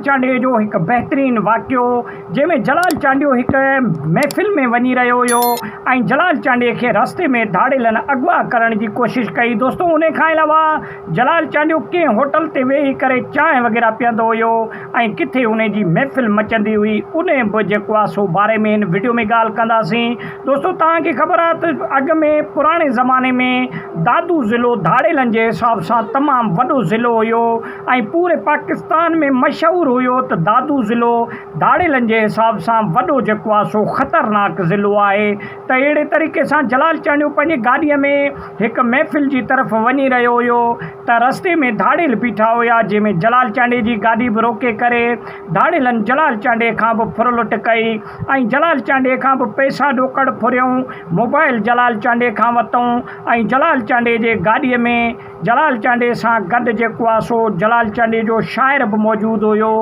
چانڊيي جو هڪ بهترين واقعو جنهن ۾ جلال چانڊيو هڪ محفل ۾ وڃي رهيو هيو ۽ جلال چانڊيي کي رستي ۾ ڌاڙيلن اغوا ڪرڻ جي ڪوشش ڪئي دوستو انهي کان علاوه جلال چانڊيو ڪنهن هوٽل تي ويهي ڪري چانهه وغيره پيئندو هيو ۽ ڪٿي انهي جي محفل مچندي هئي انهي به جيڪو آ سو باري ۾ هن وڊيو ۾ ڳالهه ڪنداسين دوستو توهان کي خبر آ ته اڳ ۾ پراڻي زماني ۾ دادو ضلعو ڌاڙيلن جي حساب سان تمام وڏو ضلعو هيو ۽ پوري پاڪستان ۾ مشهور هيو ته دادو ضلعو ڌاڙيلن جي حساب سان وڏو جيڪو آ سو خطرناڪ ضلعو آهي ته اهڙي طريقي سان جلال چانڊيو پنهنجي گاڏيء ۾ هڪ محفل جي طرف وڃي رهيو هيو ته رستي ۾ ڌاڙيل بيٺا هيا جنهن ۾ جلال چانڊيي جي گاڏي به روڪي ڪري ڌاڙيلن جلال چانڊيي کان به ڦرلٽ ڪئي ۽ جلال چانڊيي کان به پئسا ڏوڪڙ ڦريائون موبائل جلال چانڊيي کان ورتائون ۽ جلال چانڊيي جي گاڏيء ۾ جلال چانڊيي سان گڏ جيڪو آ سو جلال چانڊيي جو شاعر به موجود هيو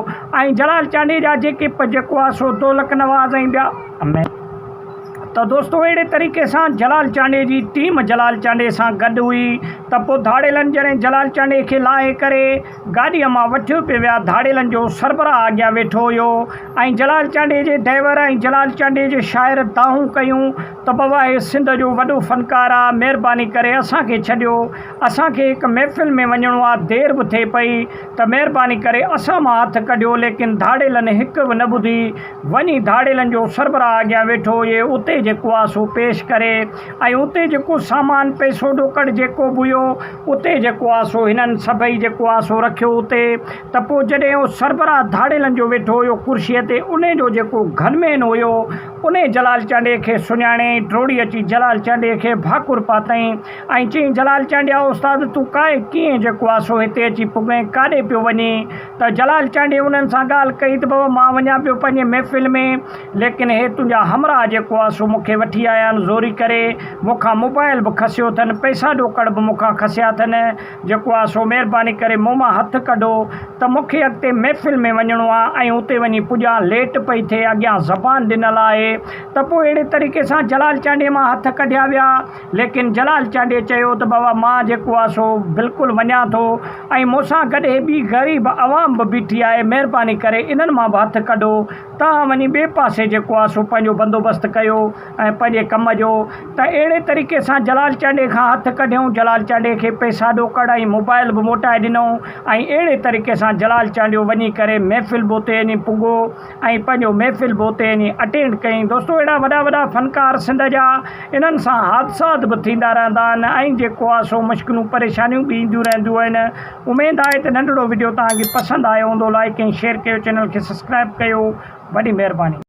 ۽ جلال چانڊيي جا جيڪي پ جيڪو آ سو دولڪ نواز ۽ ٻيا ته دوستو اهڙي طريقي سان جلال چانڊيي جي ٽيم جلال چانڊيي سان گڏ هئي ته پوء ڌاڙيلن جڏهن جلال چانڊيي کي لاهي ڪري گاڏيء مان وٺيو پئي ويا ڌاڙيلن جو سربراهه اڳيان ويٺو هيو ۽ جلال چانڊيي جي ڊئيور ۽ جلال چانڊيي جي شاعر دانهون ڪيون ته بابا هي سنڌ جو وڏو فنڪار آ مهرباني ڪري اسان کي ڇڏيو اسان کي هڪ محفل ۾ وڃڻو آ دير به ٿئي پئي ته مهرباني ڪري اسان مان هٿ ڪڍيو ليڪن ڌاڙيلن هڪ به نه ٻڌي وڃي ڌاڙيلن جو سربراهه اڳيان ويٺو هجي اتي جيڪو آ سو پيش ڪري ۽ اتي جيڪو سامان پئسو ڏوڪڙ جيڪو به هيو اتي جيڪو آ سو هنن سڀئي جيڪو آ سو رکيو اتي ته پوء جڏهن اهو سربراهه ڌاڙيلن جو ويٺو هيو ڪرسيء تي انهي جو جيڪو گنمين هيو انهي جلال چانڊيي کي سڃاڻي ڊوڙي اچي جلال چانڊيي کي ڀاڪر پاتائين ۽ چيائين جلال چانڊيا استاد تون ڪائي ڪيئن جيڪو آ سو هتي اچي پڳين ڪاڏي پيو وڃين ته جلال چانڊيي انهن سان ڳالهه ڪئي ته بابا مان وڃان پيو پنهنجي محفل ۾ ليڪن هي تنهنجا همراهه جيڪو آ سو مون کي وٺي آيا آهن زوري ڪري مون کان موبائل به کسيو اٿن پئسا ڏوڪڙ به مون کان کسيا اٿن جيڪو آ سو مهرباني ڪري مون مان هٿ ڪڍو ته مون کي اڳتي محفل ۾ وڃڻو آ ۽ اتي وڃي پڄان ليٽ پئي ٿئي اڳيان زبان ڏنل آهي ته پوء اهڙي طريقي سان جلال چانڊيي مان هٿ ڪڍيا ويا ليڪن جلال چانڊيي چيو ته بابا مان جيڪو آ سو بلڪل وڃان ٿو ۽ مون سان گڏ هي ٻي غريب عوام به بيٺي آهي مهرباني ڪري انهن مان به هٿ ڪڍو توهان وڃي ٻئي پاسي جيڪو آ سو پنهنجو بندوبست ڪيو ۽ پنهنجي ڪم جو ته اهڙي طريقي سان جلال چانڊيي کان هٿ ڪڍيائون جلال چانڊيي کي پئسا ڏوڪڙ ۽ موبائل به موٽائي ڏنائون ۽ اهڙي طريقي سان جلال چانڊيو وڃي ڪري محفل به اتي وڃي پڳو ۽ پنهنجو محفل به اتي وڃي اٽينڊ ڪيائين دوستو اهڙا وڏا وڏا فنڪار سنڌ جا انهن سان حادثات به ٿيندا رهندا آهن ۽ جيڪو آ سو مشڪلون پريشانيون به اينديون رهنديون آهن اميد آهي ته ننڍڙو وڊيو توهان کي پسند آيو هوندو لائيڪ ۽ شيئر ڪيو چينل کي سبسڪرائب ڪيو وڏي مهرباني.